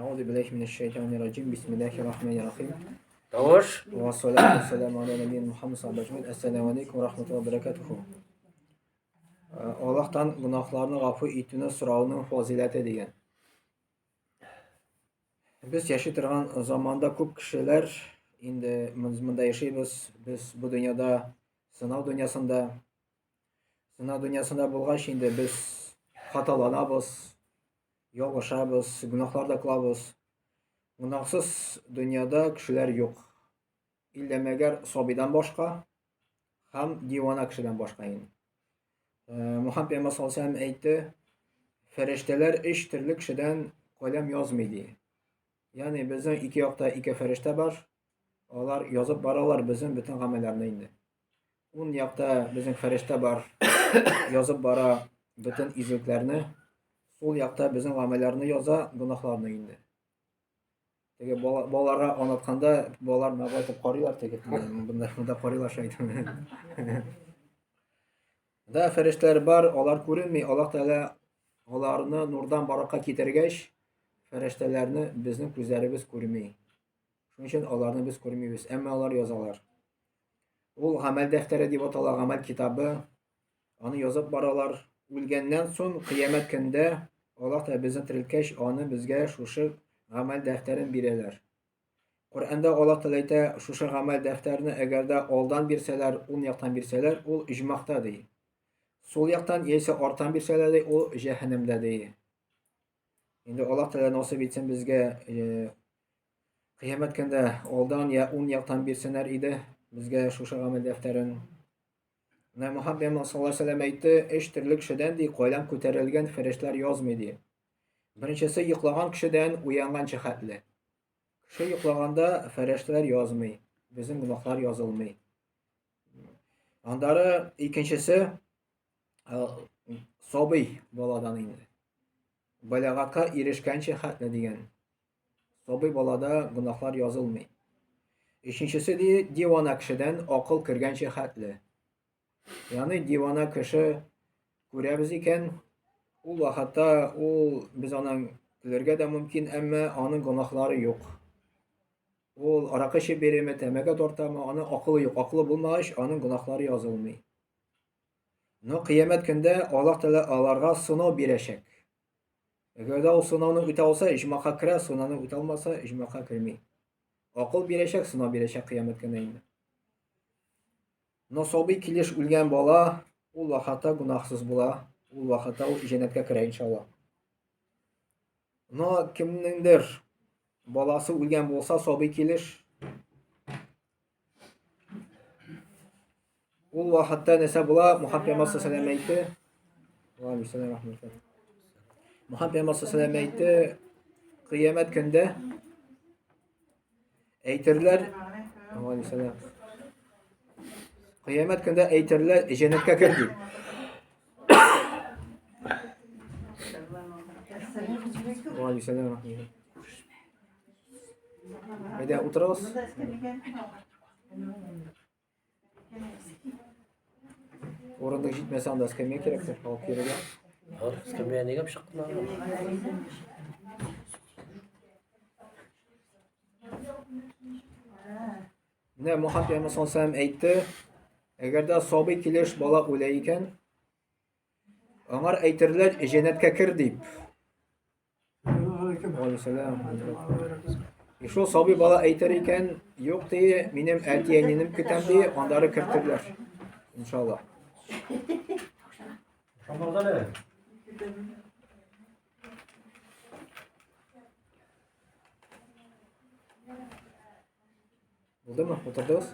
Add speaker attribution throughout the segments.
Speaker 1: Әгъузу биллаһи минәш шайтанир раҗим. Бисмиллаһир рахманир рахим.
Speaker 2: Тавыш.
Speaker 1: Ва салату ва саламу аля набийина Мухаммад саллаллаху алейхи ва Ассаламу алейкум ва рахматуллахи ва баракатуху. Аллаһтан гөнаһларны гафу итүне сорауның фазыйләте дигән. Без яши торган заманда күп кешеләр инде монда яшибез, без бу дөньяда сынау дөньясында. Сынау дөньясында булгач инде без хаталанабыз, ялгышабыз, гөнаһлар да кылабыз. Гөнаһсыз дөньяда кешеләр юк. Иллә мәгәр сабыйдан башка һәм дивана кешедән башка инде. Э, Мухаммад пәйгамбәр саллаллаху алейһи әйтте, фәрештәләр өч төрле кешедән каләм язмый ди. Ягъни безнең ике якта ике фәрештә бар. Алар язып баралар безнең бөтен гамәлләрне инде. Ун якта безнең фәрештә бар, язып бара бөтен изгелекләрне. Сул якта безнең гамәлләрне яза, гөнаһларны инде. Теге балаларга аңлатканда, балалар менә болай итеп карыйлар теге. Монда монда карыйлар шулай итеп. Да фәрештәләр бар, алар күренми. Аллаһ Тәгалә аларны нурдан баракка китергәч, фәрештәләрне безнең күзләребез күрми. Шуның өчен аларны без күрмибез, әмма алар язалар. Ул гамәл дәфтәре дип атала, гамәл китабы. Аны язып баралар. Үлгәннән соң кыямәт көндә Аллаһ Тәгалә безне терелткәч, аны безгә шушы гамәл дәфтәрен бирәләр. Коръәндә Аллаһ Тәгалә әйтә, шушы гамәл дәфтәрне әгәр дә алдан бирсәләр, уң яктан бирсәләр, ул иҗмахта ди. Сул яктан яисә арттан бирсәләр ди, ул җәһәннәмдә ди. Инде Аллаһ Тәгалә насыйп итсен безгә э, кыямәт көндә алдан я уң яктан бирсеннәр иде безгә шушы гамәл дәфтәрен. Менә Мухаммад пәйгамбәр саллаллаһу алейһи вәсәлләм әйтте, өч төрле кешедән ди, кайлам күтәрелгән фәрештәләр язмый ди. Беренчесе йоклаган кешедән уянганчы хәтле. Кеше йоклаганда фәрештәләр язмый, безнең гөнаһлар язылмый. Аннары икенчесе сабый баладан инде. Балагатка ирешкәнче хәтле дигән. Сабый балада гөнаһлар язылмый. Өченчесе ди, дивана кешедән акыл кергәнче хәтле. Ягъни дивана кеше күрәбез икән, ул вакытта ул без аның көлергә дә мөмкин, әмма аның гөнаһлары юк. Ул аракы эчеп йөриме, тәмәке тартамы, аның акылы юк. Акылы булмагач, аның гөнаһлары язылмый. Но кыямәт көндә Аллаһ Тәгалә аларга сынау бирәчәк. Әгәр дә ул сынауны үтә алса, иҗмака керә, сынауны үтә алмаса, иҗмака керми. Акыл бирәчәк, сынау бирәчәк кыямәт көндә инде. Но сабый килеш үлгән бала ул вакытта гөнаһсыз була, ул вакытта ул җәннәткә керә иншалла. Но кемнеңдер баласы үлгән булса, сабый килеш Ул вакытта нәрсә була? Мухаммад пәйгамбәр саллаллаху алейһи әйтте. Ва алейкум рахматуллах. Мухаммад пәйгамбәр саллаллаху алейһи әйтте, кыямәт көндә әйтерләр, ва алейкум Кыямәт көндә әйтерләр, җәннәткә кер дип. Ва алейкум Әйдә, утырыгыз. Урындык җитмәсә, анда эскәмия кирәктер, алып килергә.
Speaker 2: Ал, эскәмия нигә чыктың аны?
Speaker 1: Менә Мухаммад пәйгамбәр саллаллаху алейһи әйтте, әгәр дә сабый килеш бала үлә икән, аңар әйтерләр, җәннәткә кер дип. И шул сабый бала әйтер икән, юк ди, минем әти-әнинем көтәм ди, аннары кертерләр. Иншалла. Булдымы? Утырдыгыз?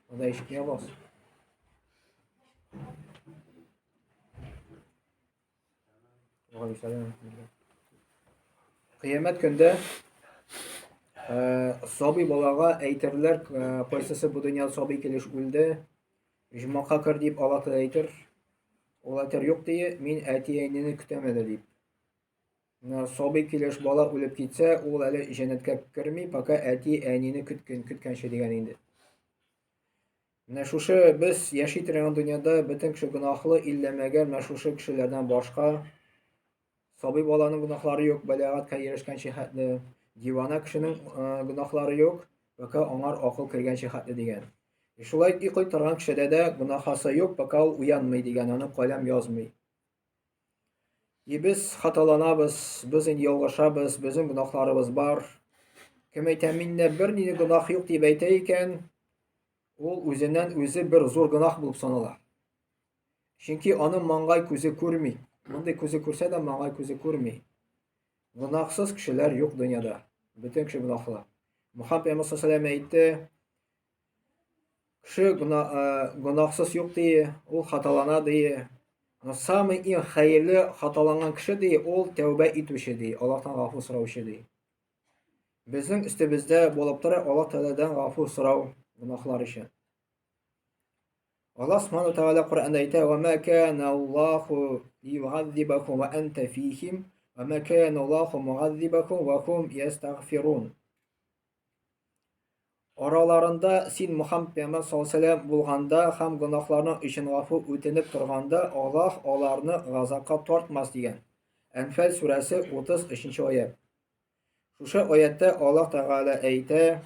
Speaker 1: Анда ишекне ябабыз. Кыямәт көндә э, сабый балага әйтерләр, э, кайсысы бу дөньяда сабый килеш үлде, җомака кер дип Алла Тәгалә әйтер. Ул әйтер, юк ди, мин әти-әнине көтәм әле дип. Менә сабый килеш бала үлеп китсә, ул әле җәннәткә керми, пока әти-әнине көткән, көткәнче дигән инде. Менә шушы без яши торган дөньяда бөтен кеше гөнаһлы, иллә мәгәр менә шушы кешеләрдән башка Сабый баланың гөнаһлары юк, балигатькә ирешкәнче хәтле. Дивана кешенең гөнаһлары юк, пока аңар акыл кергәнче хәтле дигән. И шулай йоклый торган кешедә дә гөнаһасы юк, пока ул уянмый дигән, аны каләм язмый. И без хаталанабыз, без инде ялгышабыз, безнең гөнаһларыбыз бар. Кем әйтә, миндә бернинди гөнаһ юк дип әйтә икән, ул үзеннән үзе бер зур гөнаһ булып санала. Чөнки аның маңгай күзе күрми. Мондый күзе күрсә дә маңгай күзе күрми. Гөнаһсыз кешеләр юк дөньяда. Бөтен кеше гөнаһлы. Мухаммад пәйгамбәр саллаллаху әйтте, кеше гөнаһсыз юк ди, ул хаталана ди. Но самый иң хәерле хаталанган кеше ди, ул тәүбә итүче ди, Аллаһтан гафу сораучы ди. Безнең өстебездә булып тора Аллаһ Тәгаләдән гафу сорау гөнаһлар өчен. Аллаһ Субхану Тәгалә Коръәндә әйтә: "Ва ма кана Аллаһу лиюгаззибакум ва анта фихим, ва ма кана Аллаһу мугаззибакум ва хум ястагфирун." Араларында син Мухаммад пәйгамбәр саллаллаһу алейһи ва булганда һәм гөнаһларының өчен гафу үтенеп торганда Аллаһ аларны газапка тартмас дигән. Әнфәл сүрәсе 33 аять. Шушы аятта Аллаһ Тәгалә әйтә: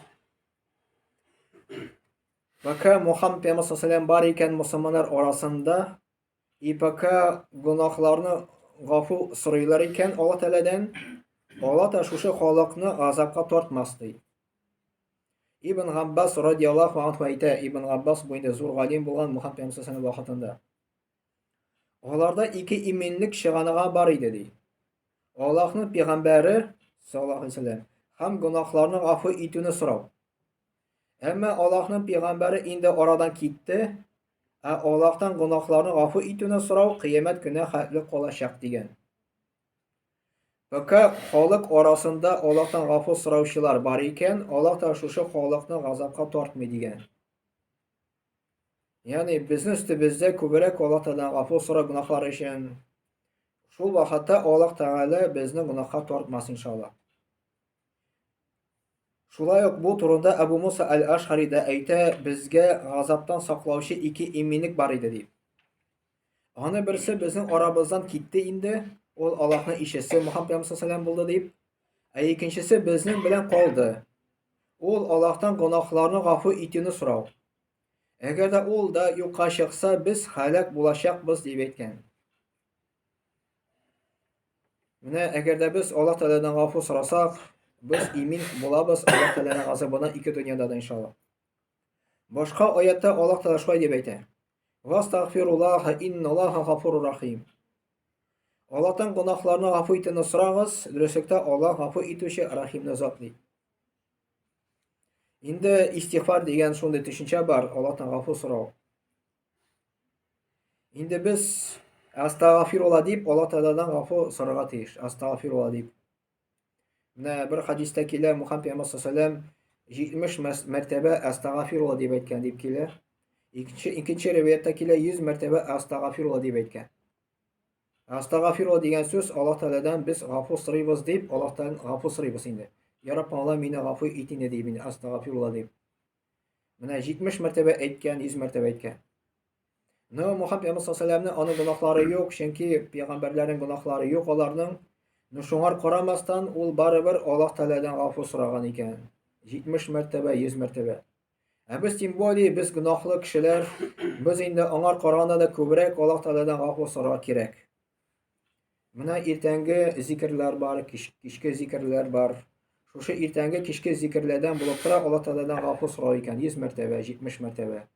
Speaker 1: Пока Мухаммад пәйгамбәр саллаллаху бар икән мусульманнар арасында, и пока гөнаһларны гафу сорыйлар икән Аллаһ Тәгаләдән, Аллаһ та шушы халыкны газапка тартмас ди. Ибн Габбас радиаллаху анху әйтә, Ибн Габбас бу инде зур галим булган Мухаммад пәйгамбәр саллаллаху вакытында. Аларда ике иминлек чыганагы бар иде ди. Аллаһның пәйгамбәре саллаллаху алейһи вәсәлләм һәм гөнаһларны гафу итүне сорау. Әмма Аллаһның пәйгамбәре инде арадан китте, ә Аллаһтан гөнаһларны гафу итүне сорау кыямәт көне хәтле калачак дигән. Пока халык арасында Аллаһтан гафу сораучылар бар икән, Аллаһ та шушы халыкны газапка тартмый дигән. Ягъни безнең өстебездә күбрәк Аллаһ Тәгаләдән гафу сорау гөнаһлар өчен. Шул вакытта Аллаһ Тәгалә безне гөнаһка тартмас иншалла. Шулай ук бу турында Әбу Муса әл-Ашхари да әйтә, безгә газаптан саклаучы ике иминлек бар иде дип. Аны берсе безнең арабыздан китте инде, ул Аллаһның илчесе Мухаммад пәйгамбәр саллаллаху булды дип. Ә икенчесе безнең белән калды. Ул Аллаһтан гөнаһларны гафу итүне сорау. Әгәр дә ул да юкка чыкса, без һәлак булачакбыз дип әйткән. Менә әгәр дә без Аллаһ Тәгаләдән гафу сорасак, без имин булабыз Аллаһ Тәгаләнең газабына ике дөньяда да иншалла. Башка аятта Аллаһ Тәгалә шулай дип әйтә. Вастагфируллаһа инналлаһа гафурур рахим. Аллаһтан гөнаһларны гафу итүне сорагыз, дөреслектә Аллаһ гафу итүче, рәхимле зат ди. Инде истигъфар дигән шундый төшенчә бар, Аллаһтан гафу сорау. Инде без астагфирулла дип Аллаһ Тәгаләдән гафу сорарга тиеш. Астагфирулла дип. Менә бер хадистә килә, Мухаммад пәйгамбәр саллаллаху 70 мәртәбә астагфирулла дип әйткән дип килә. Икенче риваятьтә килә 100 мәртәбә астагфирулла дип әйткән. Астагфирулла дигән сүз Аллаһ Тәгаләдән без гафу сорыйбыз дип, Аллаһтан гафу сорыйбыз инде. Я Раббым, Алла мине гафу ит инде дип инде, астагфирулла дип. Менә 70 мәртәбә әйткән, 100 мәртәбә әйткән. Но Мухаммад пәйгамбәр саллаллаху аның гөнаһлары юк, чөнки пәйгамбәрләрнең гөнаһлары юк аларның. Но шуңар карамастан, ул барыбер Аллаһ Тәгаләдән гафу сораган икән. 70 мәртәбә, 100 мәртәбә. Ә без тем более без гөнаһлы кешеләр, без инде аңар караганда да күбрәк Аллаһ Тәгаләдән гафу сорарга кирәк. Менә иртәнге зикерләр бар, кичке зикерләр бар. Шушы иртәнге кичке зикерләрдән булып тора Аллаһ Тәгаләдән гафу сорау икән 100 мәртәбә, 70 мәртәбә.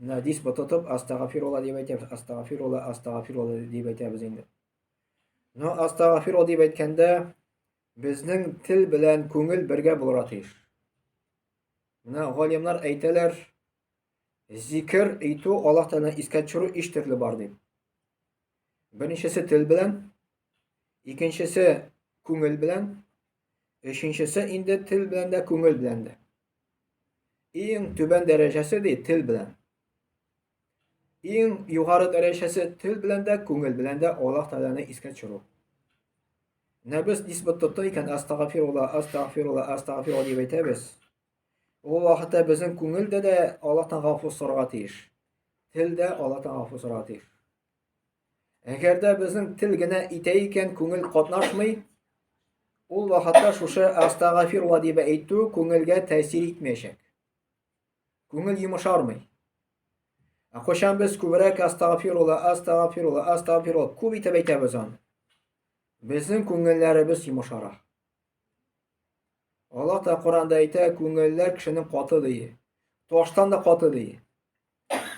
Speaker 1: Менә дис тотып астагфирулла дип әйтәбез, астагфирулла, астагфирулла дип әйтәбез инде. Но астагфирулла дип әйткәндә безнең тел белән күңел бергә булырга тиеш. Менә галимнар әйтәләр, зикер әйтү Аллаһ Тәгаләне искә төшерү өч төрле бар дип. Беренчесе тел белән, икенчесе күңел белән, өченчесе инде тел белән дә, күңел белән дә. Иң түбән дәрәҗәсе ди тел белән. Иң югары дәрәҗәсе тел белән дә, күңел белән дә Аллаһ Тәгаләне искә төшерү. Менә без нисбәт тоттык икән, астагфирулла, астагфирулла, астагфирулла дип әйтәбез. Ул вакытта безнең күңел дә дә Аллаһтан гафу сорарга тиеш. Тел дә Аллаһтан гафу сорарга тиеш. Әгәр дә безнең тел генә итә икән, күңел катнашмый, ул вакытта шушы астагафирулла дип әйтү күңелгә тәэсир итмәячәк. Күңел йомшармый. Ә кайчан без күбрәк астагафирулла, астагафирулла, астагафирулла күп итеп әйтәбез аны. Безнең күңелләребез йомшара. Аллаһ та Коранда әйтә, күңелләр кешенең каты ди. Таштан да каты ди.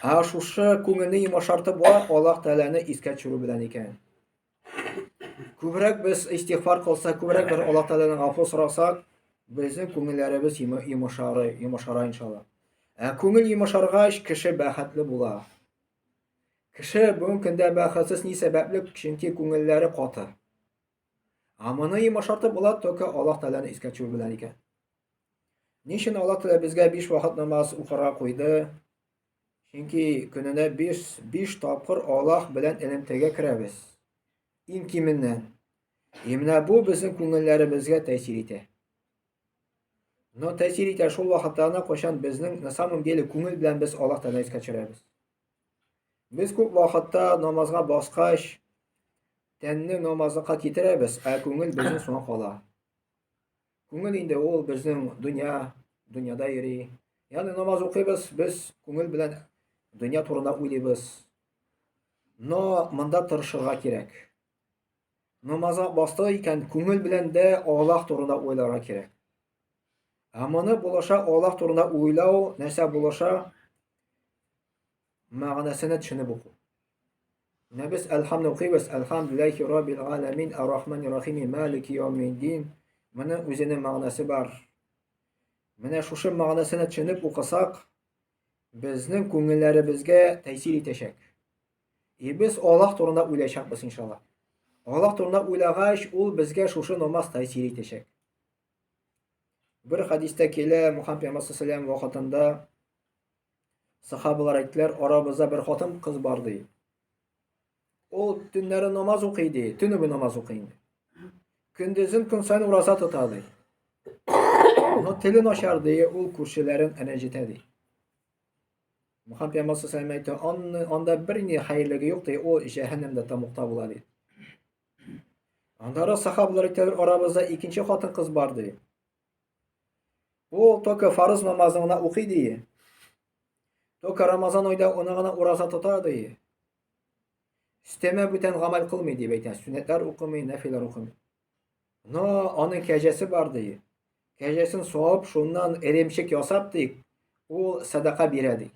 Speaker 1: Ә шушы күңелне йомшартып була Аллаһ Тәгаләне искә төшерү белән икән. Күбрәк без истигъфар кылсак, күбрәк бер Аллаһ Тәгаләдән гафу сорасак, безнең күңелләребез йомшара, йомшара иншалла. Ә күңел йомшаргач, кеше бәхетле була. Кеше бүгенге көндә бәхетсез ни сәбәпле? Чөнки күңелләре каты. Ә моны йомшартып була только Аллаһ Тәгаләне искә төшерү белән икән. Ни өчен Аллаһ Тәгалә безгә биш вакыт намаз укырга куйды? Чөнки көненә 5 5 тапкыр Аллаһ белән элемтәгә керәбез. Иң кименнән. И менә бу безнең күңелләребезгә тәэсир итә. Но тәэсир итә шул вакытта гына, кайчан безнең на самом деле күңел белән без Аллаһ Тәгаләне искә төшерәбез. Без күп вакытта намазга баскач, тәнне намазлыкка китерәбез, ә күңел безнең соңа кала. Күңел инде ул безнең дөнья, дөньяда йөри. Ягъни намаз укыйбыз, без күңел белән дөнья турында уйлыйбыз. Но монда тырышырга кирәк. Намазга бастык икән, күңел белән дә Аллаһ турында уйларга кирәк. Ә моны булыша Аллаһ турында уйлау нәрсә булыша? Мәгънәсенә төшенеп уку. Менә без Әлхамны укыйбыз. Әлхамдулиллахи раббил аламин, ар-рахманир рахим, малики яумиддин. Моның үзенең мәгънәсе бар. Менә шушы мәгънәсенә төшенеп укысак, безнең күңелләребезгә тәэсир итәчәк. И без Аллаһ турында уйлаячакбыз, иншалла. Аллаһ турында уйлагач, ул безгә шушы намаз тәэсир итәчәк. Бер хадистә килә, Мухаммад пәйгамбәр саллаллаху вакытында сахабалар әйттеләр, арабызда бер хатын кыз бар ди. Ул төннәре намаз укый ди, төне буе намаз укый инде. Көндезен көн саен ураза тота ди. Но теле начар ди, ул күршеләрен рәнҗетә ди. Мухаммад пәйгамбәр саллаллаху әйтте, анда бер ни хәерлеге юк ди, ул җәһәннәмдә тәмугта була ди. Аннары сахабалар әйтәләр, арабызда икенче хатын-кыз бар ди. Ул только фарыз намазын гына укый ди. Только Рамазан айда оны гына ураза тота ди. Өстәмә бүтән гамәл кылмый дип әйтә. Сөннәтләр укымый, нәфиләр укымый. Но аның кәҗәсе бар ди. Кәҗәсен савып, шуннан эремчек ясап ди, ул садака бирә ди.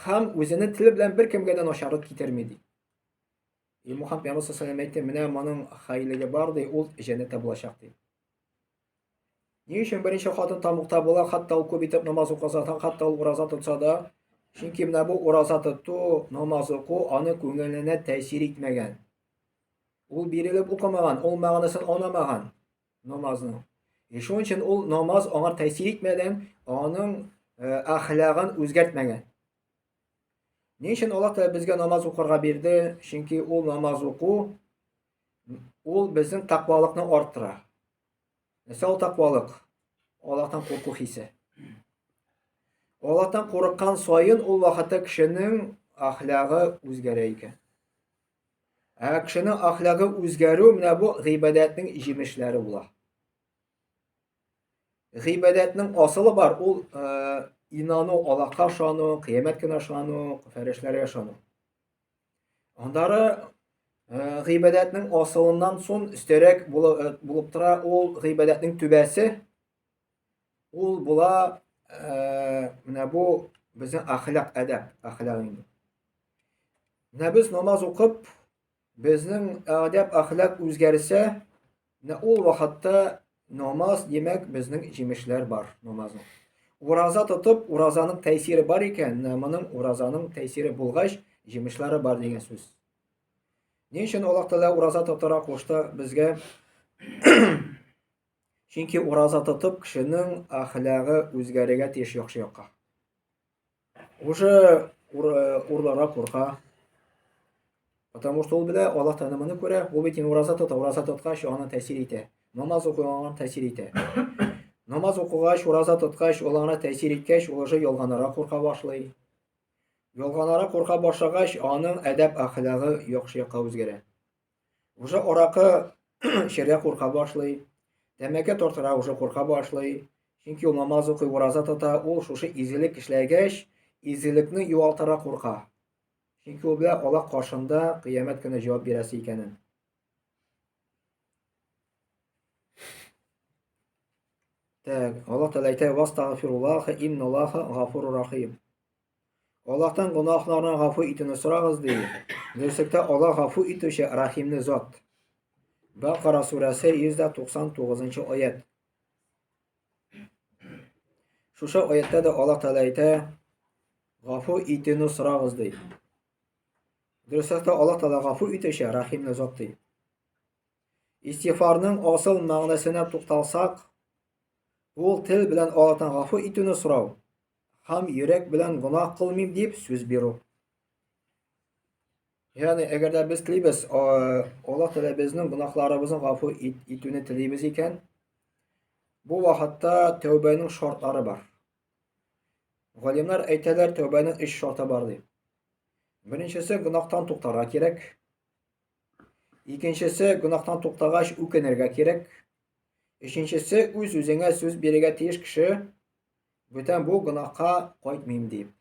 Speaker 1: Һәм үзенең теле белән беркемгә дә начарлык китерми ди. И Мухаммад пәйгамбәр саллаллаху әйтте, менә моның хәерлеге бар ди, ул җәннәттә булачак ди. Ни өчен беренче хатын тамукта була, хәтта ул күп итеп намаз укыса да, хәтта ул ураза тотса да, чөнки менә бу ураза тоту, намаз уку аны күңеленә тәэсир итмәгән. Ул бирелеп укымаган, ул мәгънәсен аңламаган намазның. И шуның өчен ул намаз аңа тәэсир итмәгән, аның э, әхлагын үзгәртмәгән. Ни өчен Аллаһ Тәгалә безгә намаз укырга бирде? Чөнки ул намаз уку ул безнең тәкъвалыкны арттыра. Нәрсә ул тәкъвалык? Аллаһтан курку хисе. Аллаһтан курыккан саен ул вакытта кешенең әхлагы үзгәрә икән. Ә кешенең әхлагы үзгәрү менә бу гыйбадәтнең җимешләре була. Гыйбадәтнең асылы бар, ул э, инану, Аллаһка ышану, кыямәт көненә ышану, фәрештәләргә ышану. Аннары э, гыйбадәтнең асылыннан соң өстәрәк э, булып тора ул гыйбадәтнең түбәсе. Ул була э, менә бу безнең әхлак, әдәп, әхлак инде. Менә без намаз укып, безнең әдәп, әхлак үзгәрсә, Менә ул вакытта намаз, димәк, безнең җимешләр бар намазның. Ураза тотып, уразаның тәэсире бар икән, менә моның уразаның тәэсире булгач, җимешләре бар дигән сүз. Ни өчен Аллаһ Тәгалә ураза тотарга кушты безгә? Чөнки ураза тотып кешенең әхлагы үзгәрергә тиеш яхшы якка. Уже урларга курка. Потому что ул белә, Аллаһ Тәгалә моны күрә, ул бит инде ураза тота, ураза тоткач, аны тәэсир итә. Намаз уку аңа тәэсир итә. Намаз укыгач, ураза тоткач, ул аңа тәэсир иткәч, ул уже ялганырга курка башлый. Ялганара курка башлагач, аның әдәп әхлагы яхшы якка үзгәрә. Уже аракы эчәргә курка башлый, тәмәке тартырга уже курка башлый. Чөнки ул намаз укый, ураза тота, ул шушы изгелек эшләгәч, изгелекне югалтырга курка. Чөнки ул белә Аллаһ каршында кыямәт көне җавап бирәсе икәнен. Так, Аллаһ Тәгалә әйтә: "Вастагфируллаһа инналлаһа гафурур рахим." Аллаһтан гөнаһларны гафу итүне сорагыз, ди. Дөреслектә Аллаһ гафу итүче рәхимле зат. Бакара сүрәсе 199 аять. Шушы аятьтә дә Аллаһ Тәгалә әйтә: гафу итүне сорагыз, ди. Дөреслектә Аллаһ Тәгалә гафу итүче рәхимле зат, ди. Истигъфарның асыл мәгънәсенә тукталсак, ул тел белән Аллаһтан гафу итүне сорау һәм йөрәк белән гөнаһ кылмыйм дип сүз бирү. Ягъни, әгәр дә без телибез, Аллаһ Тәгалә безнең гөнаһларыбызны гафу итүне телибез икән, бу вакытта тәүбәнең шартлары бар. Галимнәр әйтәләр, тәүбәнең өч шарты бар дип. Беренчесе, гөнаһтан туктарга кирәк. Икенчесе, гөнаһтан туктагач үкенергә кирәк. Өченчесе, үз-үзеңә сүз бирергә тиеш кеше, бүтән бу гөнаһка кайтмыйм дип.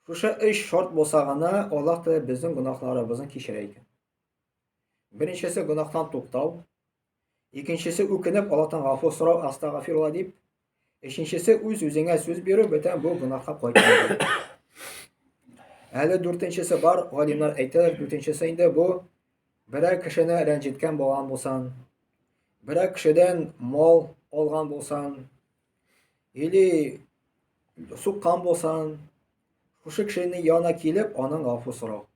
Speaker 1: Шушы өч шарт булса гына Аллаһ Тәгалә безнең гөнаһларыбызны кичерә икән. Беренчесе гөнаһтан туктау, икенчесе үкенеп Аллаһтан гафу сорау, астагфирулла дип, өченчесе үз-үзеңә сүз бирү, бүтән бу гөнаһка кайтмау дип. Әле дүртенчесе бар, галимнәр әйтәләр, дүртенчесе инде бу берәр кешене рәнҗеткән булган булсаң, берәр кешедән мал алган булсаң, или суккан булсаң, шушы кешенең янына килеп, аның гафу сорау.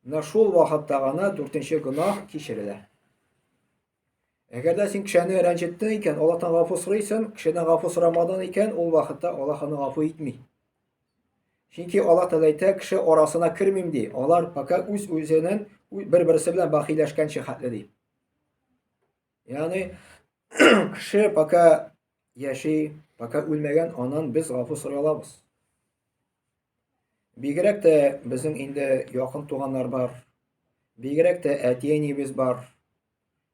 Speaker 1: Менә шул вакытта гына дүртенче гөнаһ кичерелә. Әгәр дә син кешене рәнҗеттең икән, Аллаһтан гафу сорыйсың, кешедән гафу сорамадың икән, ул вакытта Аллаһ аны гафу итми. Чөнки Аллаһ Тәгалә әйтә, кеше арасына кермим ди. Алар пока үз үзенең бер-берсе белән бахиләшкәнче хәтле ди. Ягъни кеше пока яши, пока үлмәгән, аннан без гафу сорый алабыз. Бигрәк тә безнең инде якын туганнар бар. Бигрәк тә әти-әниебез бар.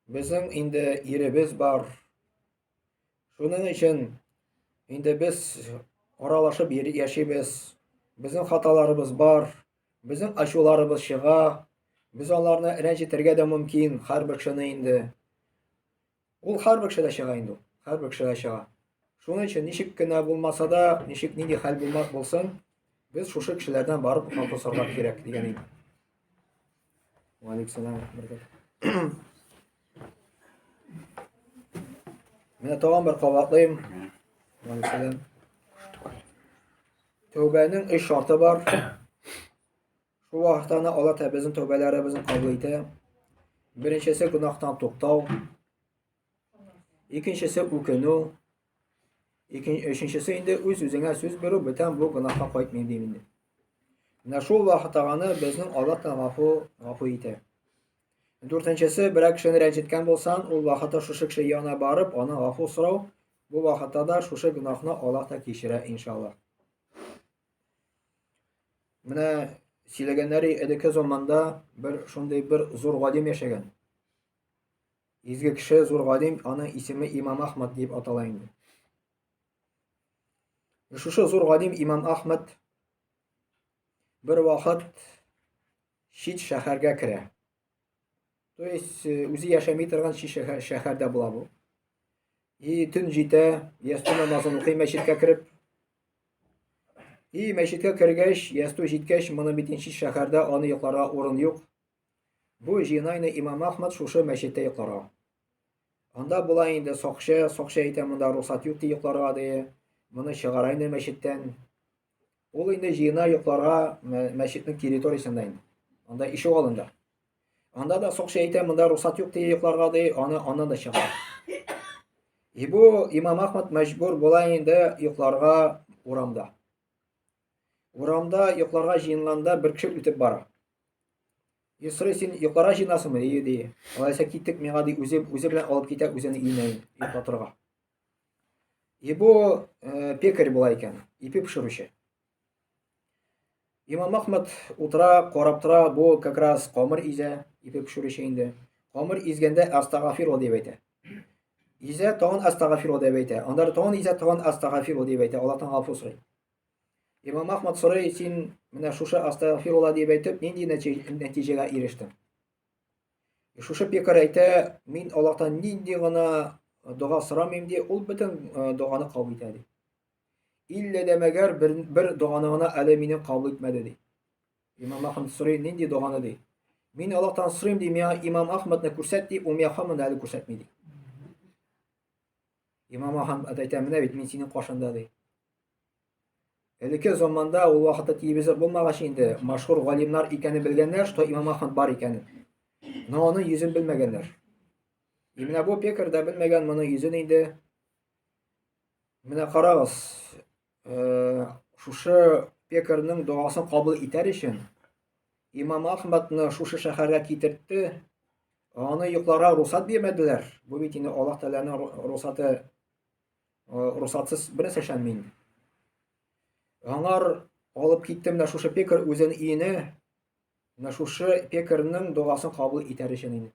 Speaker 1: Безнең инде иребез бар. Шуның өчен инде без аралашып яшибез. Безнең хаталарыбыз бар. Безнең ачуларыбыз чыга. Без аларны рәнҗетергә дә мөмкин, һәрбер кешене инде. Ул һәрбер кешедә чыга инде ул. Һәрбер кешедә чыга. Шуның өчен ничек кенә булмаса да, ничек нинди хәл булмас булсын, без шушы кешеләрдән барып гафу сорарга кирәк дигән инде. Валиксалам. Менә тагын бер кабатлыйм. Валиксалам. Тәүбәнең өч шарты бар. Шул вакытта гына Алла Тәгалә безнең тәүбәләребезне кабул итә. Беренчесе гөнаһтан туктау. Икенчесе үкенү. Өченчесе инде үз-үзеңә сүз бирү, бүтән бу гөнаһка кайтмыйм дим инде. Менә шул вакытта гына безнең Алла Тәгалә гафу, гафу итә. Дүртенчесе, берәр кешене рәнҗеткән булсаң, ул вакытта шушы кеше янына барып, аны гафу сорау, бу вакытта да шушы гөнаһны Аллаһ та кичерә, иншаллаһ. Менә сөйләгәннәре элекке заманда бер шундый бер зур галим яшәгән. Изге кеше, зур галим, аның исеме Имам Ахмад дип атала инде. Шушы зур галим Имам Ахмад бер вакыт чит шәһәргә керә. То есть э, үзе яшәми торган чит шәһәрдә була бу. И төн җитә, ястү намазын укый мәчеткә кереп. И мәчеткә кергәч, ястү җиткәч, моны бит чит шәһәрдә аны йокларга урын юк. Бу җыйнайны Имам Ахмад шушы мәчеттә йокларга. Анда була инде сакчы, сакчы әйтә, монда рөхсәт юк ди йокларга ди. Моны чыгара инде мәчеттән. Ул инде җыена йокларга мәчетнең территориясендә инде. Анда ишек алдында. Анда да сакчы әйтә, монда рөхсәт юк ди йокларга ди, аны аннан да чыгара. И бу Имам Ахмад мәҗбүр була инде йокларга урамда. Урамда йокларга җыенганда бер кеше үтеп бара. И сорый, син йокларга җыенасыңмы? Ди, ди. Алайса киттек, миңа ди, үзе, үзе белән алып китә үзен өенә йоклатырга. И бу э, пекарь була икән, ипи пешерүче. Имам Ахмад утыра, карап тора, бу как раз камыр изә, ипи пешерүче инде. Камыр изгәндә астагафиру дип әйтә. Изә, тагын астагафиру дип әйтә. Аннары тагын изә, тагын астагафиру дип әйтә. Аллаһтан гафу сорый. Имам Ахмад сорый, син менә шушы астагафирулла дип әйтеп, нинди нәтиҗәгә ирештең? Шушы пекарь әйтә, мин Аллаһтан нинди гына дога сорамыйм ди, ул бөтен доганы кабул итә ди. Иллә дә мәгәр бер, бер доганы гына әле мине кабул итмәде ди. Имам Ахмад сорый, нинди доганы ди. Мин Аллаһтан сорыйм ди, миңа Имам Ахмадны күрсәт ди, ул миңа һаман әле күрсәтми ди. Имам Ахмад әйтә, менә бит мин синең каршында ди. Элекке заманда ул вакытта телевизор булмагач инде, машһур галимнар икәнен белгәннәр, что Имам Ахмад бар икәнен. Но аның йөзен белмәгәннәр. И менә бу пекарь да белмәгән моның йөзен инде. Менә карагыз, э, шушы пекарьның догасын кабул итәр өчен Имам Ахмадны шушы шәһәргә китертте. Аны йокларга русат бирмәделәр. Бу бит инде Аллаһ Тәгаләнең русаты, русатсыз бер нәрсә эшләнми инде. Аңар алып китте менә шушы пекарь үзен өенә, менә шушы пекарьның догасын кабул итәр өчен инде.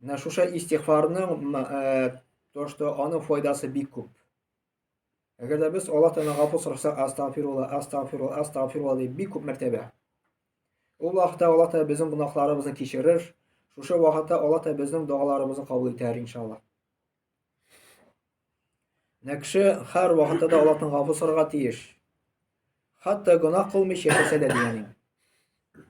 Speaker 1: Менә шушы истигъфарның э, то, что аның файдасы бик күп. Әгәр дә без Аллаһ Тәгаләдән гафу сорасак, астагфирулла, астагфирулла, астагфирулла дип бик күп мәртәбә. Ул вакытта Аллаһ Тәгалә безнең гөнаһларыбызны кичерер. Шушы вакытта Аллаһ Тәгалә безнең догаларыбызны кабул итәр, иншалла. Менә кеше һәр вакытта да Аллаһтан гафу сорарга тиеш. Хәтта гөнаһ кылмыйча яшәсә дә дигән инде.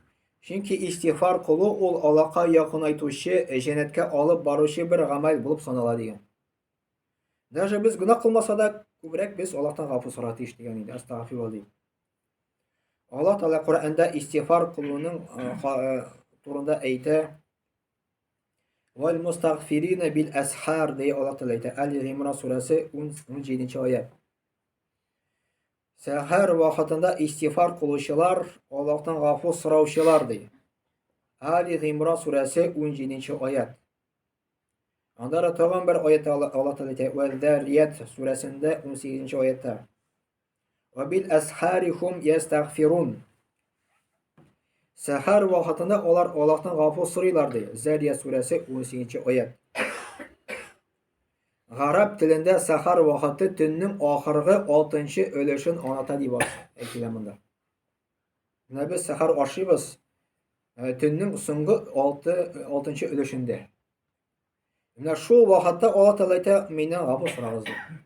Speaker 1: Чөнки истигъфар кылу ул Аллаһка якынайтучы, җәннәткә алып баручы бер гамәл булып санала дигән. Даже без гөнаһ кылмаса да, күбрәк без Аллаһтан гафу сорарга тиеш дигән инде. Астагфирулла дип. Аллаһ Тәгалә Коръәндә истигъфар кылуның э, э, турында әйтә. Вал мустагфирина бил асхар ди Аллаһ Тәгалә әйтә. Әл-Гимран сүрәсе 17 аят. Сәхәр вакытында истигъфар кылучылар, Аллаһтан гафу сораучылар ди. Али Гимран сүрәсе 17 аят. Анда да тагын бер аят Аллаһ Тәгалә әйтә, Вәл-Зарият сүрәсендә 18 аятта. Ва бил асхари хум ястагфирун. Сәхәр вакытында алар Аллаһтан гафу сорыйлар ди. Зарият сүрәсе 18 аят. Гарәп телендә сәхәр вакыты төннең ахыргы алтынчы өлешен аңлата дип әйтелә монда. Менә без сәхәр ашыйбыз э, төннең соңгы алты, алтынчы өлешендә. Менә шул вакытта Алла Тәгалә әйтә, миннән гафу сорагыз дип.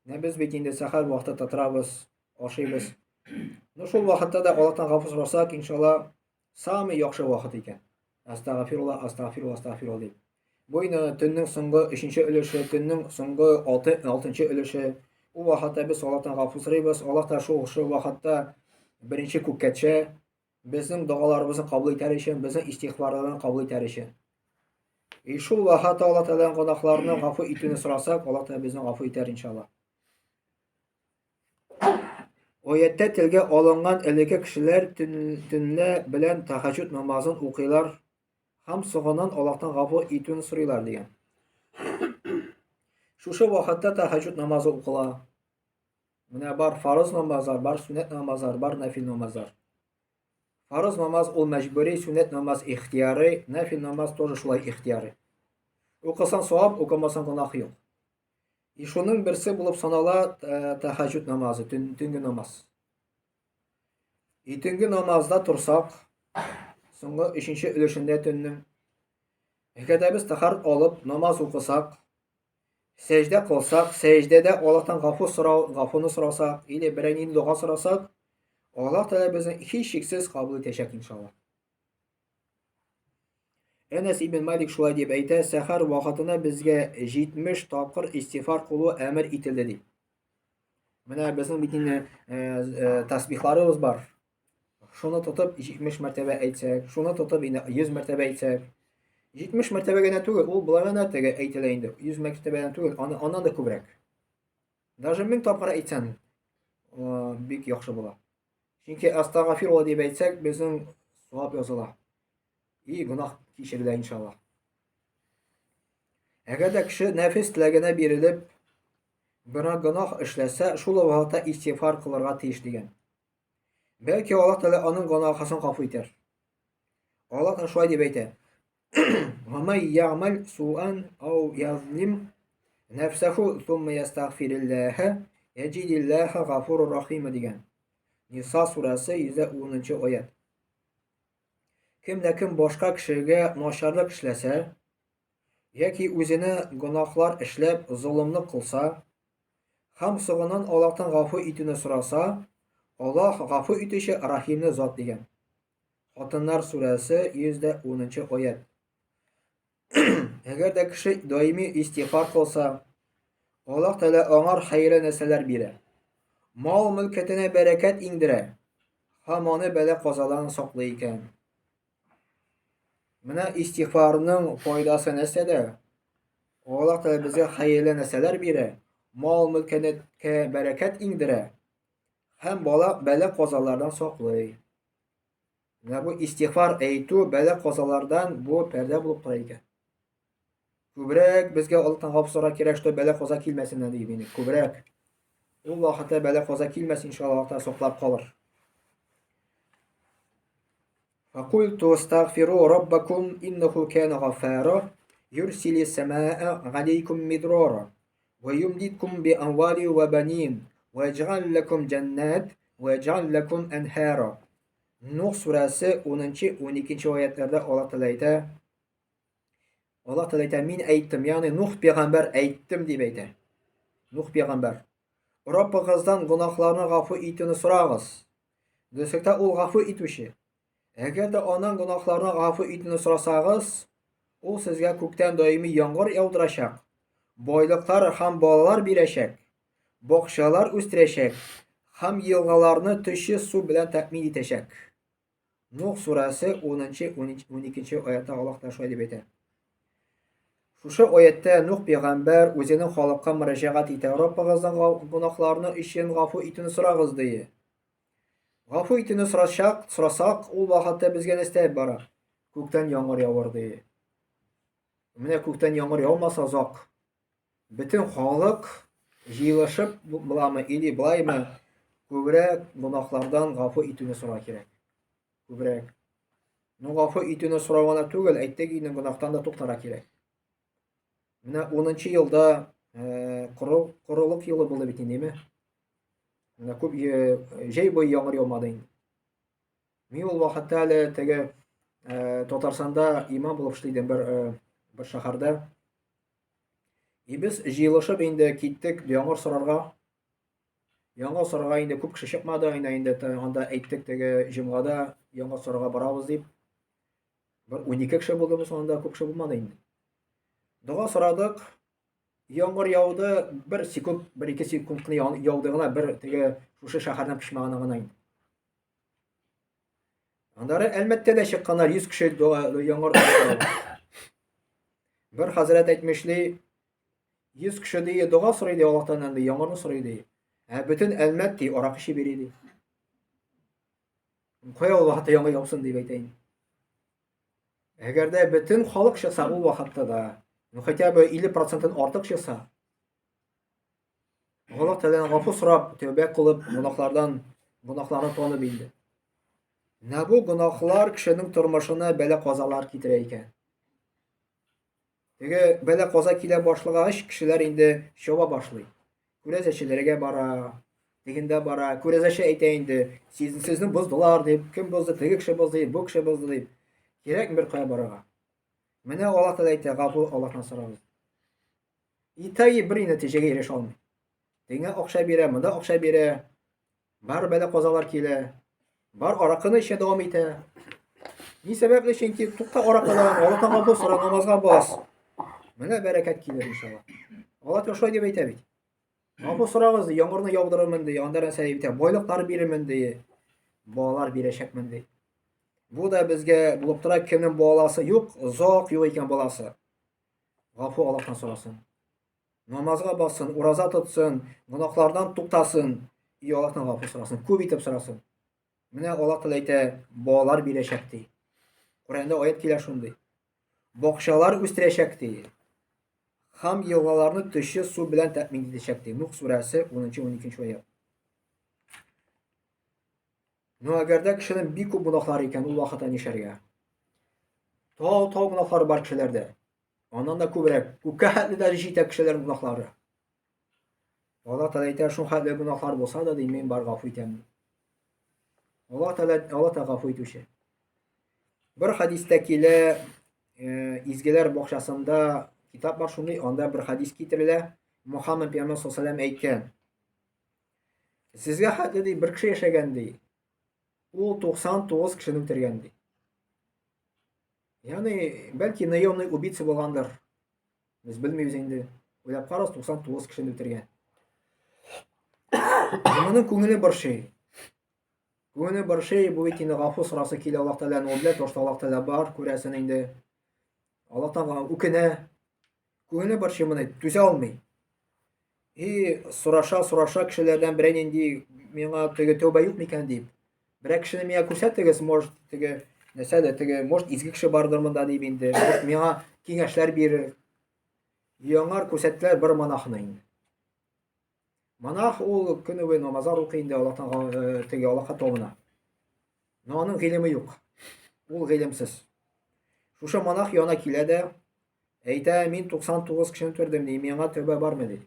Speaker 1: Менә без бит инде сәхәр вакыты тотырабыз, ашыйбыз. Ну шул вакытта да Аллаһтан гафу сорасак, иншалла, самый яхшы вакыт икән. Астагфирулла, астагфирулла, астагфирулла дип. Бу инде төннең соңгы өченче өлеше, төннең соңгы алты, алтынчы өлеше. Ул вакытта без Аллаһтан гафу сорыйбыз. Аллаһ та шул шул вакытта беренче күккә төшә. Безнең догаларыбызны кабул итәр өчен, безнең истигъфарларны кабул итәр өчен. И шул вакытта Аллаһ Тәгаләдән гөнаһларны гафу итүне сорасак, Аллаһ Тәгалә безне гафу итәр иншалла. Аятьтә телгә алынган элекке кешеләр төн, төнлә белән тәһәҗҗүд намазын укыйлар һәм соңыннан Аллаһтан гафу итүен сорыйлар дигән. Шушы вакытта тәһәҗҗүд намазы укыла. Менә бар фарыз намазлар, бар суннәт намазлар, бар нәфил намазлар. Фарыз намаз ул мәҗбүри, суннәт намаз ихтиярый, нәфил намаз тоже шулай ихтиярый. Укысаң савап, укымасаң гөнаһ юк. И шуның берсе булып санала э, тәһәҗҗүд намазы, төн, төнге намаз. И төнге намазда торсак, соңгы өченче өлешендә төннең, әгәр дә без тәһарәт алып намаз укысак, сәҗдә кылсак, сәҗдәдә Аллаһтан гафу сорау, гафуны сорасак, или берәр нинди дога сорасак, Аллаһ Тәгалә безне һичшиксез кабул итәчәк, иншаллаһ. Әнәс ибн Малик шулай дип әйтә, сәхәр вакытына безгә 70 тапкыр истигъфар кылу әмер ителде ди. Менә безнең бит инде э, э, тасбихларыбыз бар. Шуны тотып 70 мәртәбә әйтсәк, шуны тотып инде 100 мәртәбә әйтсәк, 70 мәртәбә генә түгел, ул болай гына теге әйтелә инде. 100 мәртәбә генә түгел, аны аннан да күбрәк. Даже 1000 тапкыр әйтсәң, э, бик яхшы була. Чөнки астагафирулла дип әйтсәк, безнең савап языла. И гөнаһ кичерелә иншалла. Әгәр дә кеше нәфес теләгенә бирелеп, берәр гөнаһ эшләсә, шул вакытта истигъфар кылырга тиеш дигән. Бәлки Аллаһ Тәгалә аның гөнаһысын гафу итәр. Аллаһ Тәгалә шулай дип әйтә. Ва май я'мал суан ау язлим нәфсәху сумма ястагфириллаһа яҗидиллаһа гафурур рахим дигән. Ниса сүрәсе 110 аят. Кем дә кем башка кешегә начарлык эшләсә, яки үзенә гөнаһлар эшләп золымлык кылса, һәм соңыннан Аллаһтан гафу итүне сораса, Аллаһ гафу итүче рәхимле зат дигән. Хатыннар сүрәсе 110 аят. Әгәр дә кеше даими истигъфар кылса, Аллаһ Тәгалә аңар хәерле нәрсәләр бирә. Мал-мөлкәтенә бәрәкәт иңдерә һәм аны бәла-казадан саклый икән. Менә истигъфарның файдасы нәрсәдә? Аллаһ Тәгалә безгә хәерле нәрсәләр бирә, мал-мөлкәткә бәрәкәт иңдерә һәм бала бәла-казалардан саклый. Менә бу истигъфар әйтү бәла-казалардан бу пәрдә булып тора икән. Күбрәк безгә Аллаһтан гафу сорарга кирәк, что бәла-каза килмәсен дип инде. Күбрәк. Ул вакытта бәла-каза килмәс, иншалла, Аллаһ Тәгалә саклап калыр. Факульту астагфиру раббакум иннаху кана гаффара юрсили самаа алейкум мидрара ва юмдидкум би амвали ва банин ва ядж'ал лакум җаннат ва ядж'ал лакум анхара. Нух сүрәсе 10-12 аятларда Аллаһ Тәгалә әйтә. Аллаһ Тәгалә әйтә, мин әйттем, ягъни Нух пәйгамбәр әйттем дип әйтә. Нух пәйгамбәр. Раббыгыздан гөнаһларны гафу итүне сорагыз. Дөреслектә ул гафу итүче. Әгәр дә аның гөнаһларны гафу итүне сорасагыз, ул сезгә күктән даими яңгыр яудырачак, байлыклар һәм балалар бирәчәк, бакчалар үстерәчәк һәм елгаларны төче су белән тәэмин итәчәк. Нух сүрәсе 10-12 аятта Аллаһ та шулай дип әйтә. Шушы аятта Нух пәйгамбәр үзенең халыкка мөрәҗәгать итә, Раббыгыздан гөнаһларны өчен гафу итүне сорагыз ди. Гафу итүне сорасак, сорасак, ул вакытта безгә нәрсә бара? Күктән яңгыр явыр ди. Менә күктән яңгыр яумаса озак. Бөтен халык җыелышып буламы или былаймы, күбрәк гөнаһлардан гафу итүне сорау кирәк. Күбрәк. Ну, гафу итүне сорау гына түгел, әйттек инде, гөнаһтан да туктарга кирәк. Менә 10 елда э, корылык елы булды бит инде, Менә күп э, җәй буе яңгыр яумады инде. Мин ул вакытта әле теге э, Татарстанда имам булып эшли идем бер э, бер шәһәрдә. И без җыелышып инде киттек яңгыр сорарга. Яңгыр сорарга инде күп кеше чыкмады, инде инде анда әйттек теге җомгада яңгыр сорарга барабыз дип. Бер 12 кеше булды без анда, күп кеше булмады инде. Дога сорадык. Яңгыр яуды, бер секунд, бер ике секунд кына яуды гына, бер теге шушы шәһәрнең почмагына гына инде. Аннары Әлмәттә дә чыкканнар 100 кеше яңгыр сорады. Бер хәзрәт әйтмешли, 100 кеше ди, дога сорый ди Аллаһтан инде, яңгырны сорый ди. Ә бөтен Әлмәт ди, аракы эчеп йөри ди. Кая ул вакытта яңгыр яусын дип әйтәйин. Әгәр дә бөтен халык чыкса ул вакытта да, ну хотя бы 50%-ын артык чыкса, Аллаһ Тәгаләдән гафу сорап, тәүбә кылып, гөнаһлардан, гөнаһларны танып инде. Менә бу гөнаһлар кешенең тормышына бәла-казалар китерә икән. Теге бәла-каза килә башлагач, кешеләр инде чаба башлый. Күрәзәчеләргә бара, тегендә бара, күрәзәче әйтә инде, сезне боздылар дип, кем бозды, теге кеше бозды, бу кеше бозды дип. Кирәкми бер кая барырга. Менә Аллаһ Тәгалә әйтә, гафу Аллаһтан сорагыз. Итаги бер нәтиҗәгә ирешә алмый. Тегеңә акча бирә, монда акча бирә. Бар бәла казалар килә. Бар аракыны эчә дәвам итә. Ни сәбәпле? Чөнки тукта аракыдан, Аллаһтан гафу сора, намазга бас. Менә бәрәкәт килер иншалла. Аллаһ шулай дип әйтә бит. Гафу сорагыз, ди, яңгырны яудырырмын ди, анда нәрсә дип әйтә, байлыклар бирермен ди, балалар бирәчәкмен ди. Бу да безгә булып тора, кемнең баласы юк, озак юк икән баласы. Гафу Аллаһтан сорасын. Намазга бассын, ураза тотсын, гөнаһлардан туктасын, и Аллаһтан гафу сорасын, күп итеп сорасын. Менә Аллаһ Тәгалә әйтә, балалар бирәчәк ди. Коръәндә аят килә шундый. Бакчалар үстерәчәк ди. Һәм елгаларны төче су белән тәэмин итәчәк ди. Нух сүрәсе 10-12 аят. Но әгәр дә кешенең бик күп гөнаһлары икән, ул вакытта нишләргә? Тау-тау гөнаһлары бар кешеләрдә. Аннан да күбрәк, күккә хәтле дә җитә кешеләрнең гөнаһлары. Аллаһ Тәгалә әйтә, шул хәтле гөнаһлар булса да, ди, мин бар гафу итәм. Аллаһ Тәгалә, Аллаһ Тәгалә гафу итүче. Бер хәдистә килә, изгеләр бакчасында китап бар шундый, анда бер хәдис китерелә. Мухаммад пәйгамбәр саллаллаһу алейһи әйткән. Сезгә хәтле ди, бер кеше яшәгән ди. Ул 99 кешене үтергән ди. Ягъни, бәлки наемный убийца булгандыр. Без белмибез инде. Уйлап карагыз, 99 кешене үтергән. Моның күңеле борчый. Күңеле борчый, бу бит инде гафу сорасы килә Аллаһ Тәгаләнең, ул белә, то, что Аллаһ Тәгалә бар, күрәсен инде. Аллаһтан үкенә. Күңеле борчый моны, түзә алмый. И сораша, сораша кешеләрдән берәр нинди миңа теге тәүбә юк микән дип. Берәр кешене миңа күрсәтегез, может, теге нәрсә дә, теге, может, изге кеше бардыр монда дип инде, может, миңа киңәшләр бирер. Яңар күрсәттеләр бер монахны инде. Монах ул көне буе намазлар укый инде, Аллаһтан теге Аллаһка табына. Но аның гыйлеме юк. Ул гыйлемсез. Шушы монах янына килә дә, Әйтә, мин 99 кешене үтердем, ди, миңа тәүбә бармы, ди.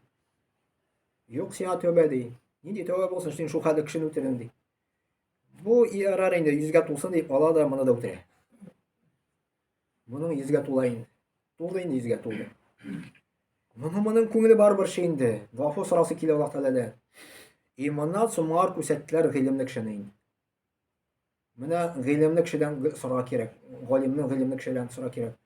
Speaker 1: Юк сиңа тәүбә, ди. Нинди тәүбә булсын, син шул хәтле кешене үтердең, ди. Бу ярар инде, йөзгә тулсын дип ала да моны да үтерә. Моның йөзгә тула инде. Тулды инде йөзгә тулды. Моны моның күңеле барыбер ши инде. Гафу сорасы килә Аллаһ Тәгаләдән. И моннан соң моңар күрсәттеләр гыйлемле кешене инде. Менә гыйлемле кешедән сорарга кирәк. Галимнең гыйлемле кешедән сорарга кирәк.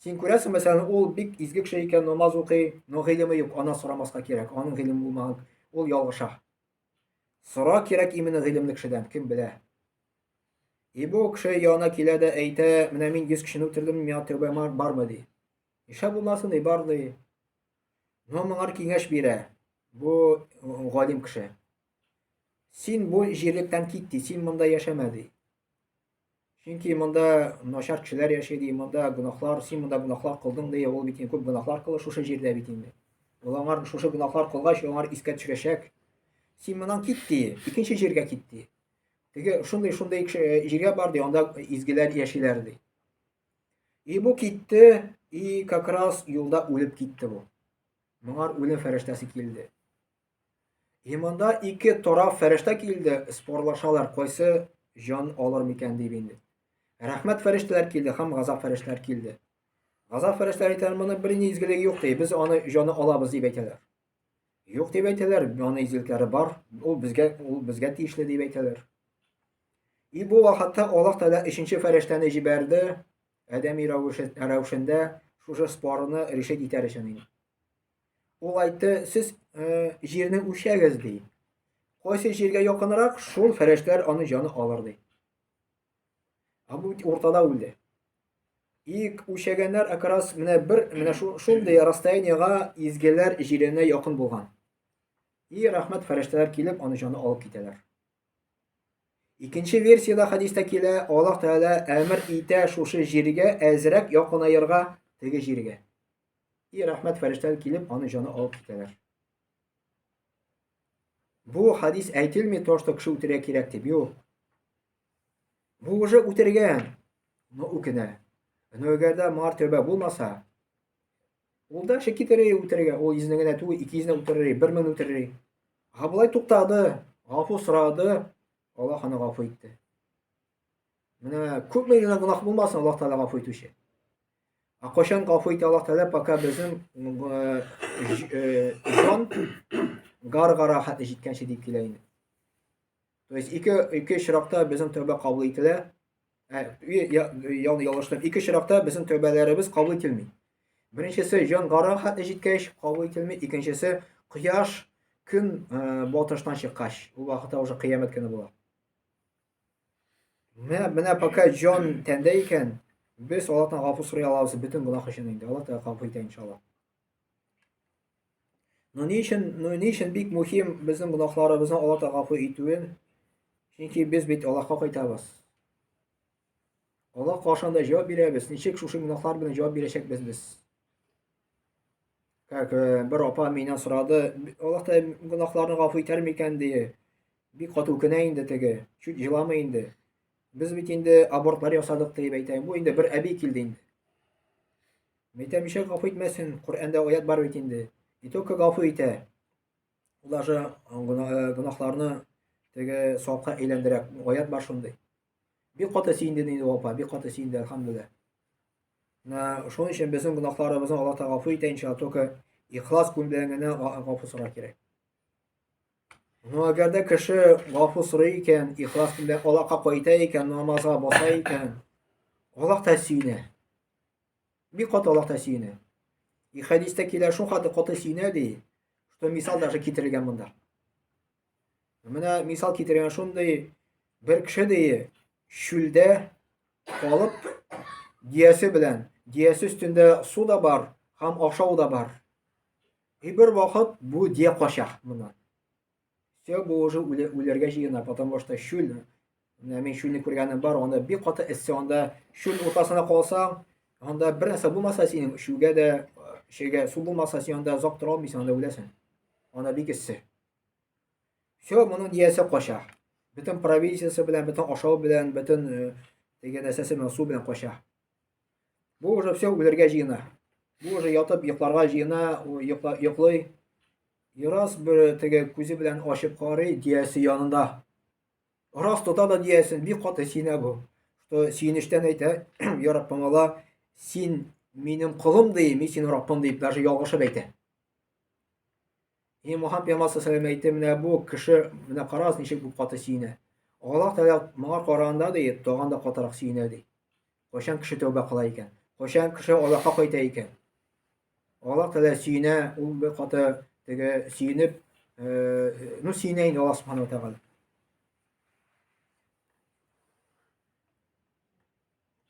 Speaker 1: Син күрәсең, мәсәлән, ул бик изге кеше икән, намаз укый, но гыйлеме юк, аннан сорамаска кирәк. Аның гыйлеме булмаган, ул ялгыша. Сора кирәк именно гыйлемле кешедән, кем белә. И бу кеше янына килә дә әйтә, менә мин 100 кешене үтердем, миңа тәүбә бармы ди. Нишләп булмасын ди, бар ди. Но моңар киңәш бирә. Бу галим кеше. Син бу җирлектән кит ди, син монда яшәмә ди. Чөнки монда начар кешеләр яши ди, монда гөнаһлар, син монда гөнаһлар кылдың ди, ул бит инде күп гөнаһлар кылды шушы җирдә бит инде. Ул аңар шушы гөнаһлар кылгач, аңар искә төшерәчәк. Син моннан кит ди, икенче җиргә кит ди. Теге шундый шундый җиргә бар ди, анда изгеләр яшиләр ди. И бу китте, и как раз юлда үлеп китте бу. Моңар үлем фәрештәсе килде. И монда ике тараф фәрештә килде, спорлашалар, кайсы җан алыр микән дип инде. Рәхмәт фәрештәләр килде һәм газап фәрештәләр килде. Газап фәрештәләр әйтәләр, моны берни изгелеге юк ди, без аны җаны алабыз дип әйтәләр. Юк дип әйтәләр, аны изгелекләре бар, ул безгә тиешле дип әйтәләр. И бу вакытта Аллаһ Тәгалә өченче фәрештәне җибәрде, адәми рәвешендә шушы спорны решить итәр өчен инде. Ул әйтте, сез э, җирне үлчәгез, ди. Кайсы җиргә якынрак, шул фәрештәләр аны җаны алыр, ди. Ә бу бит уртада үлде. Ик үлчәгәннәр как раз менә бер менә шундый расстояниега изгеләр җиренә якын булган. И рәхмәт фәрештәләр килеп аны җаны алып китәләр. Икенче версиядә хәдистә килә, Аллаһ Тәгалә әмер итә шушы җиргә әзрәк якынаерга теге җиргә. И рәхмәт фәрештәләр килеп, аны җаны алып китәләр. Бу хадис әйтелми, то, что кеше үтерергә кирәк дип. Юк. Бу уже үтергән, но үкенә. Но әгәр дә моңар тәүбә булмаса, ул дальше китерер үтерергә, ул йөзне генә түгел, ике йөзне үтерер, бер мең үтерер. Ә болай туктады, гафу сорады, Аллаһ аны гафу итте. Менә күпме генә гөнаһ булмасын, Аллаһ Тәгалә гафу итүче. Ә кайчан гафу итә Аллаһ Тәгалә, пока безнең җан гар-гара хәтле җиткәнче дип килә инде. То есть ике очракта безнең тәүбә кабул ителә. Ялгыштым. Ике очракта безнең тәүбәләребез кабул ителми. Беренчесе җан гара хәтле җиткәч кабул ителми, икенчесе кояш көн батыштан чыккач, ул вакытта уже кыямәт көне була. Менә пока җан тәндә икән, без Аллаһтан гафу сорый алабыз бөтен гөнаһ өчен инде. Аллаһ Тәгалә гафу итә иншалла. Но ни өчен, но ни өчен бик мөһим безнең гөнаһларыбызны Аллаһ Тәгалә гафу итүен? Чөнки без бит Аллаһка кайтабыз. Аллаһ каршында җавап бирәбез. Ничек шушы гөнаһлар белән җавап бирәчәкбез без? Как бер апа миннән сорады, Аллаһ Тәгалә гөнаһларны гафу итәр микән ди. Бик каты үкенә инде теге. Чуть җыламый инде. Без бит инде абортлар ясадык дип әйтә. Бу инде бер әби килде инде. Әйтәм, ничек гафу итмәсен, Коръәндә аят бар бит инде. Не только гафу итә, ул даже гөнаһларны теге савапка әйләндерә. Аят бар шундый. Бик каты сөенде инде апа, бик каты сөенде, әлхәмдүлилләһ. Менә шуның өчен безнең гөнаһларыбызны Аллаһ Тәгалә гафу итә иншалла, только ихлас күңел белән генә гафу сорар кирәк. Ну, әгәр дә кеше гафу сорый икән, ихлас белән Аллаһка кайта икән, намазга баса икән, Аллаһ та сөенә. Бик каты Аллаһ та сөенә. И хәдистә килә, шул хәтле каты сөенә ди, что мисал даже китерелгән монда. Менә мисал китергән шундый бер кеше ди, чүлдә калып, диясе белән, диясе өстендә су да бар, һәм ашау да бар. И бер вакыт бу дия кача моннан. Все, бу уже үләргә җыена, потому что чүл, менә мин чүлне күргәнем бар, анда бик каты эссе, анда чүл уртасына калсаң, анда бер нәрсә булмаса синең чүгә дә, шәйгә су булмаса, син анда озак тора алмыйсың, анда үләсең. Анда бик эссе. Все, моның диясе кача. Бөтен провизиясе белән, бөтен ашау белән, бөтен теге нәрсәсе белән, су белән кача. Бу уже все үлергә җыена. Бу уже ятып йокларга җыена, йокла, йоклый. Раз бер теге күзе белән ачып карый, диясе янында. Раз тота да диясен, бик каты сөенә бу. Что сөенечтән әйтә, я Раббым Алла, син минем колым ди, мин синең Раббым дип даже ялгышып әйтә. И Мухаммад пәйгамбәр саллаллаху әйтте, менә бу кеше, менә карагыз ничек бу каты сөенә. Аллаһ Тәгалә моңа караганда ди, тагын да катырак сөенә ди. Кайчан кеше тәүбә кыла икән? Кайчан кеше Аллаһка кайта икән? Аллаһ Тәгалә сөенә, ул бер каты теге сөенеп, ну сөенә инде Аллаһ Субхану Тәгалә.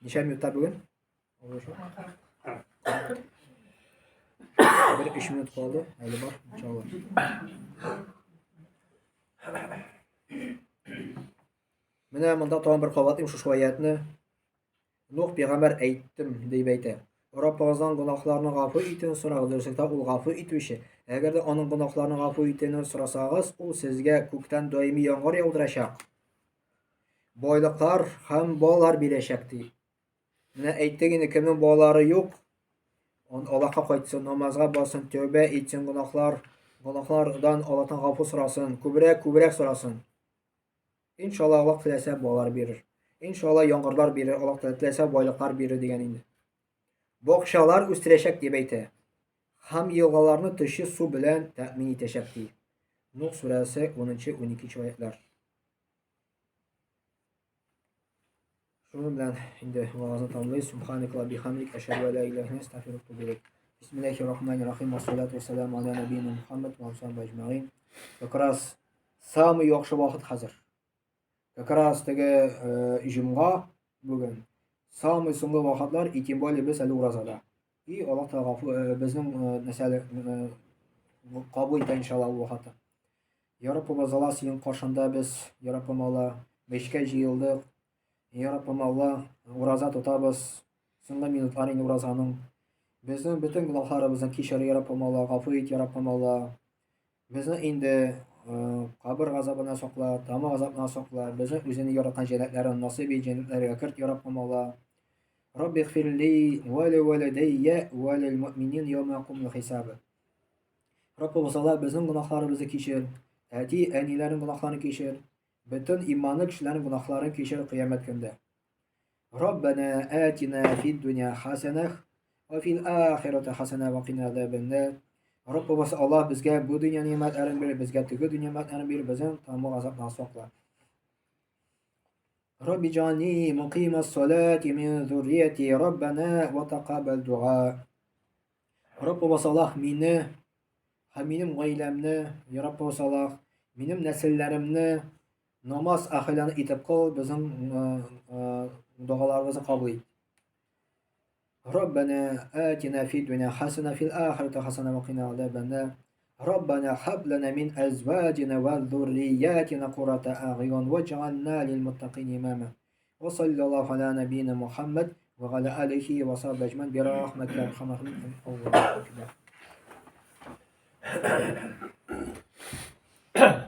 Speaker 1: Ничә минутта бүген? Бер өч минут калды, әле бар, иншалла. Менә монда тагын бер кабатлыйм шушы аятны. Нух пәйгамбәр әйттем дип әйтә. Раббыгыздан гөнаһларны гафу итүен сорагыз, дөреслектә ул гафу итүче. Әгәр дә аның гөнаһларны гафу итүен сорасагыз, ул сезгә күктән даими яңгыр яудырачак. Байлыклар һәм балалар бирәчәк ди. Менә әйттек инде, кемнең балалары юк, он Аллаһка кайтсын, намазга бассын, тәүбә итсен, гөнаһлар, гөнаһлардан Аллаһтан гафу сорасын, күбрәк, күбрәк сорасын. Иншалла Аллаһ теләсә балалар бирер. Иншалла яңгырлар бирер, Аллаһ теләсә байлыклар бирер дигән инде. Бакчалар үстерәчәк дип әйтә. Һәм елгаларны төче су белән тәэмин итәчәк ди. Нух сүрәсе 10-12 аятлар. Шуның белән инде вагазны тамамлыйбыз. Субханакалла бихамдик, әшһәду ан ла илаһа илля анта, астагфирука ва атубу илейк. Бисмиллахир рахманир рахим. Вассалату вассаламу аля набийна Мухаммад ва алейхи аҗмаин. Как раз самый яхшы вакыт хәзер. Как раз теге җомга бүген самый соңгы вакытлар, и тем более без әле уразада. И Аллаһ Тәгалә гафу безнең нәрсәле кабул итә иншалла ул вакытта. Я Раббыбыз Алла, синең каршында без, Я Раббым Алла, мәчеткә җыелдык. Я Раббым Алла, ураза тотабыз. Соңгы минутлар инде уразаның. Безнең бөтен гөнаһларыбызны кичер, Я Раббым Алла, гафу ит, Я Раббым Алла. Безне инде кабер газабына сакла, тама газабына сакла. Безне үзеңнең яраткан җәннәтләрен насыйп ит, җәннәтләргә керт, Я Раббым Алла. Рабби гфирли ва ли валидәйя ва лил муъминин яума якумул хисаб. Раббыбыз Алла, безнең гөнаһларыбызны кичер, әти, әниләрнең гөнаһларын кичер, бөтен иманлы кешеләрнең гөнаһларын кичер кыямәт көндә. Раббана атина фид дөнья хасанах ва фил ахирати хасана ва кина азабаннар. Раббыбыз Алла, безгә бу дөнья ни'мәтләрен бир, безгә теге дөнья ни'мәтләрен бир, безнең тәмуг газаптан сакла. Рабби җани мукыйма салати мин зуррияти Раббана ва тақаббал дуа. Раббыбыз Аллаһ мине һәм минем гаиләмне, я Раббыбыз Аллаһ, минем нәселләремне намаз әһелләрен итеп кыл, безнең догаларыбызны кабул ит. Раббана атина фид дуня хасана фил ахирати хасана ва кина азабаннар. Раббана хаб лана мин азваҗина ва зурриятина куррата агъюн ваҗ'ална лил муттакин имама. Ва саллаллаху аля набийна Мухаммад ва аля алихи ва сахбихи аҗмаин би рахматика я архамар рахимин. Аллаху акбар.